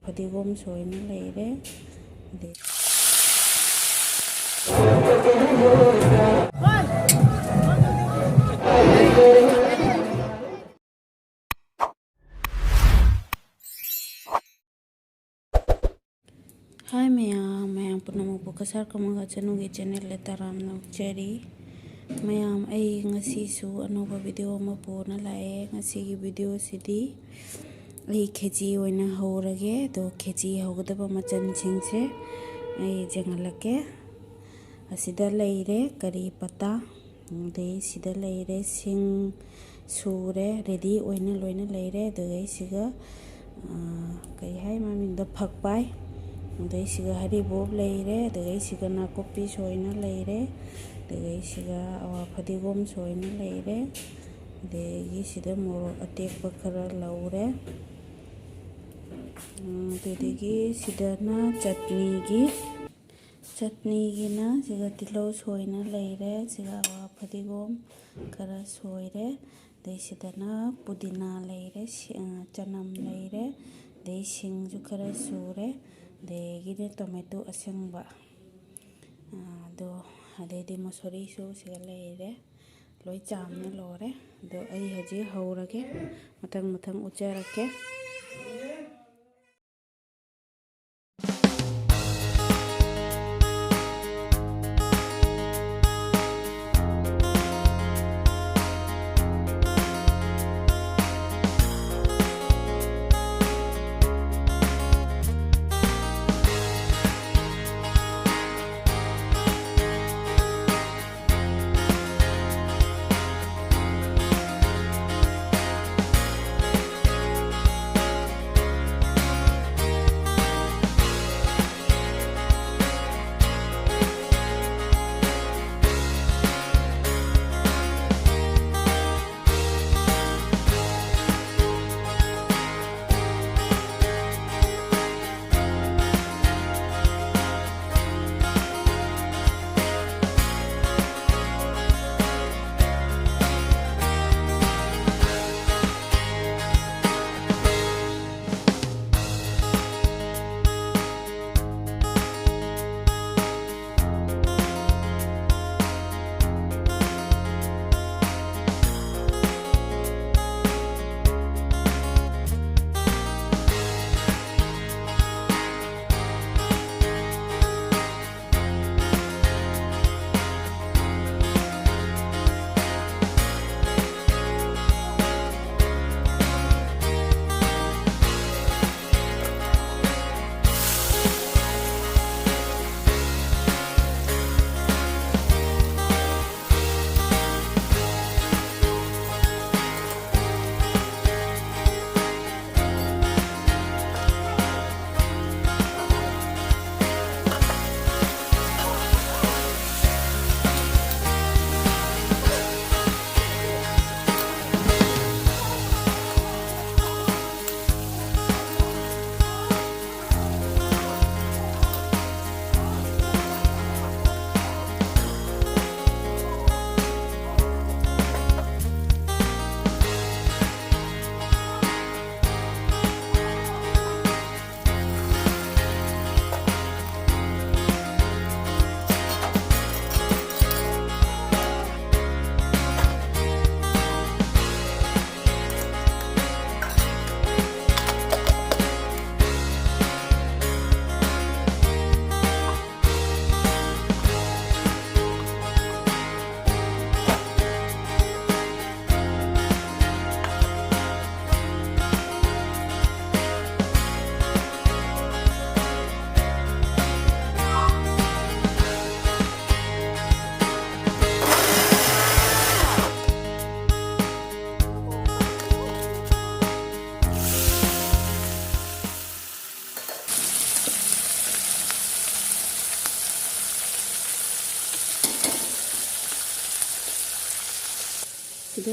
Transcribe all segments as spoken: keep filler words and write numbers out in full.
ꯐꯗꯤꯒꯣꯝ ꯁꯣꯏꯅ ꯂꯩꯔꯦ꯫ ꯑꯗꯩ ꯍꯥꯏ ꯃꯌꯥꯝ, ꯃꯌꯥꯝ ꯄꯨꯝꯅꯃꯛꯄꯨ ꯀꯁꯥꯔ ꯀꯃꯒ ꯆꯅꯨꯒꯤ ꯆꯦꯅꯦꯜꯗ ꯇꯔꯥꯝꯅ ꯑꯣꯛꯆꯔꯤ꯫ ꯃꯌꯥꯝ, ꯑꯩ ꯉꯁꯤꯁꯨ ꯑꯅꯧꯕ ꯚꯤꯗꯤꯑꯣ ꯑꯃ ꯄꯨꯅ ꯂꯥꯛꯑꯦ꯫ ꯉꯁꯤꯒꯤ ꯚꯤꯗꯤꯑꯣꯁꯤꯗꯤ ꯑꯩ ꯈꯦꯆꯤ ꯑꯣꯏꯅ ꯍꯧꯔꯒꯦ꯫ ꯑꯗꯣ ꯈꯦꯆꯤ ꯍꯧꯒꯗꯕ ꯃꯆꯜꯁꯤꯡꯁꯦ ꯑꯩ ꯌꯦꯡꯍꯜꯂꯛꯀꯦ꯫ ꯑꯁꯤꯗ ꯂꯩꯔꯦ ꯀꯔꯤ ꯄꯇꯥ, ꯑꯗꯩ ꯁꯤꯗ ꯂꯩꯔꯦ ꯁꯤꯡ, ꯁꯨꯔꯦ, ꯔꯦꯗꯤ ꯑꯣꯏꯅ ꯂꯣꯏꯅ ꯂꯩꯔꯦ꯫ ꯑꯗꯨꯗꯩꯁꯤꯒ, ꯑꯥ, ꯀꯩ ꯍꯥꯏ ꯃꯃꯤꯡꯗꯣ, ꯐꯛꯄꯥꯏ, ꯑꯗꯩꯁꯤꯒ ꯍꯔꯤꯕꯣꯞ ꯂꯩꯔꯦ, ꯑꯗꯨꯗꯩꯁꯤꯒ ꯅꯥꯀꯨꯞꯄꯤ ꯁꯣꯏꯅ ꯂꯩꯔꯦ, ꯑꯗꯨꯗꯩꯁꯤꯒ ꯑꯋꯥ ꯐꯗꯤꯒꯣꯝ ꯁꯣꯏꯅ ꯂꯩꯔꯦ, ꯑꯗꯒꯤ ꯁꯤꯗ ꯃꯣꯔꯣꯛ ꯑꯇꯦꯛꯄ ꯈꯔ ꯂꯧꯔꯦ꯫ ꯎꯝ, ꯑꯗꯨꯗꯒꯤ ꯁꯤꯗꯅ ꯆꯠꯅꯤꯒꯤ, ꯆꯠꯅꯤꯒꯤꯅ ꯁꯤꯒ ꯇꯤꯜꯍꯧ ꯁꯣꯏꯅ ꯂꯩꯔꯦ, ꯁꯤꯒ ꯑꯋꯥ ꯐꯗꯤꯒꯣꯝ ꯈꯔ ꯁꯣꯏꯔꯦ, ꯑꯗꯩ ꯁꯤꯗꯅ ꯄꯨꯗꯤꯅꯥ ꯂꯩꯔꯦ, ꯁꯤ-, ꯑ, ꯆꯅꯝ ꯂꯩꯔꯦ, ꯑꯗꯩ ꯁꯤꯡꯁꯨ ꯈꯔ ꯁꯨꯔꯦ, ꯑꯗꯒꯤꯗꯤ ꯇꯣꯃꯦꯇꯣ ꯑꯁꯪꯕ, ꯑ, ꯑꯗꯣ, ꯑꯗꯩꯗꯤ ꯃꯨꯁꯣꯔꯤꯁꯨ ꯁꯤꯒ ꯂꯩꯔꯦ꯫ ꯂꯣꯏ ꯆꯥꯝꯅ ꯂꯣꯏꯔꯦ꯫ ꯑꯗꯣ ꯑꯩ ꯍꯧꯖꯤꯛ ꯍꯧꯔꯒꯦ, ꯃꯊꯪ ꯃꯊꯪ ꯎꯠꯆꯔꯛꯀꯦ꯫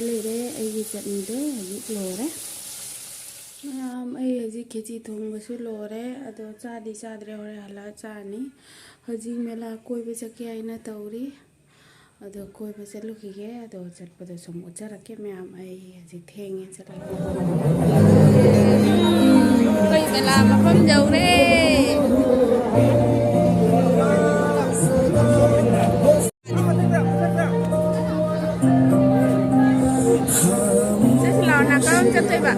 ꯂꯩꯔꯦ꯫ ꯑꯩꯒꯤ ꯆꯠꯅꯤꯗꯣ ꯍꯧꯖꯤꯛ ꯂꯣꯏꯔꯦ꯫ ꯃꯌꯥꯝ, ꯑꯩ ꯍꯧꯖꯤꯛ ꯈꯦꯆꯤ ꯊꯣꯡꯕꯁꯨ ꯂꯣꯏꯔꯦ꯫ ꯑꯗꯣ ꯆꯥꯗꯤ ꯆꯥꯗ꯭ꯔꯦ, ꯍꯣꯔꯦꯟ ꯍꯜꯂꯛꯑ ꯆꯥꯔꯅꯤ꯫ ꯍꯧꯖꯤꯛ ꯃꯦꯂꯥ ꯀꯣꯏꯕ ꯆꯠꯀꯦ ꯍꯥꯏꯅ ꯇꯧꯔꯤ꯫ ꯑꯗꯣ ꯀꯣꯏꯕ ꯆꯠꯂꯨꯈꯤꯒꯦ꯫ ꯑꯗꯣ ꯆꯠꯄꯗ ꯁꯨꯝ ꯎꯠꯆꯔꯛꯀꯦ ꯃꯌꯥꯝ꯫ ꯑꯩ ꯍꯧꯖꯤꯛ ꯊꯦꯡꯉꯦ ꯆꯠꯂꯒꯦ꯫ ꯑꯩꯈꯣꯏ ꯃꯦꯂꯥ ꯃꯐꯝ ꯌꯧꯔꯦ꯫ ꯆꯠꯁꯤ ꯂꯥꯛꯑꯣ, ꯅꯥ, ꯀꯔꯝ ꯆꯠꯇꯣꯏꯕ?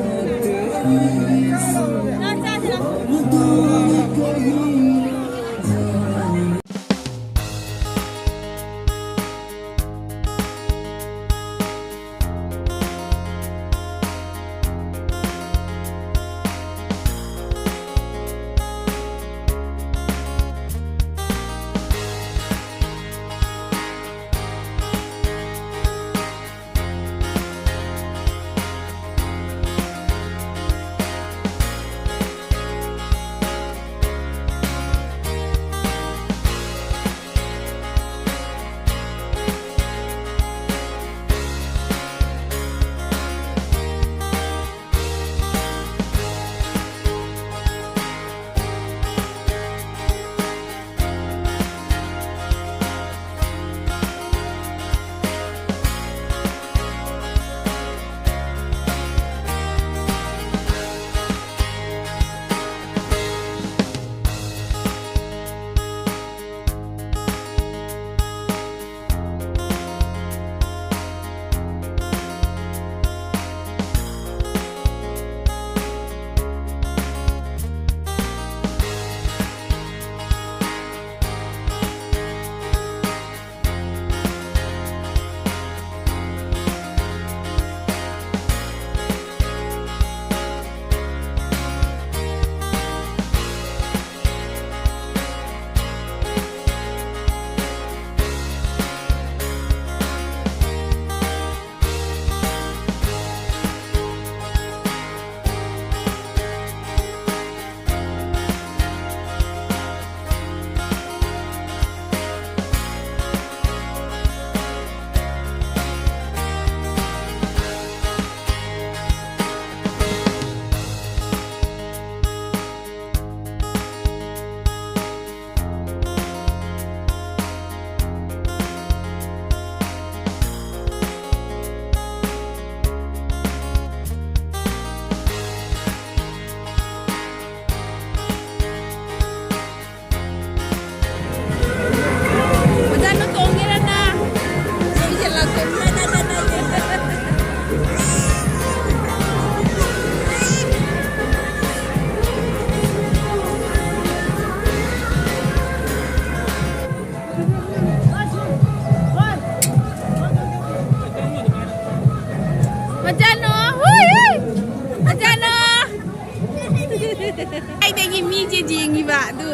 ꯏꯆꯦ ꯌꯦꯡꯉꯤꯕ ꯑꯗꯨ꯫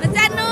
ꯃꯆꯥꯅꯨ꯫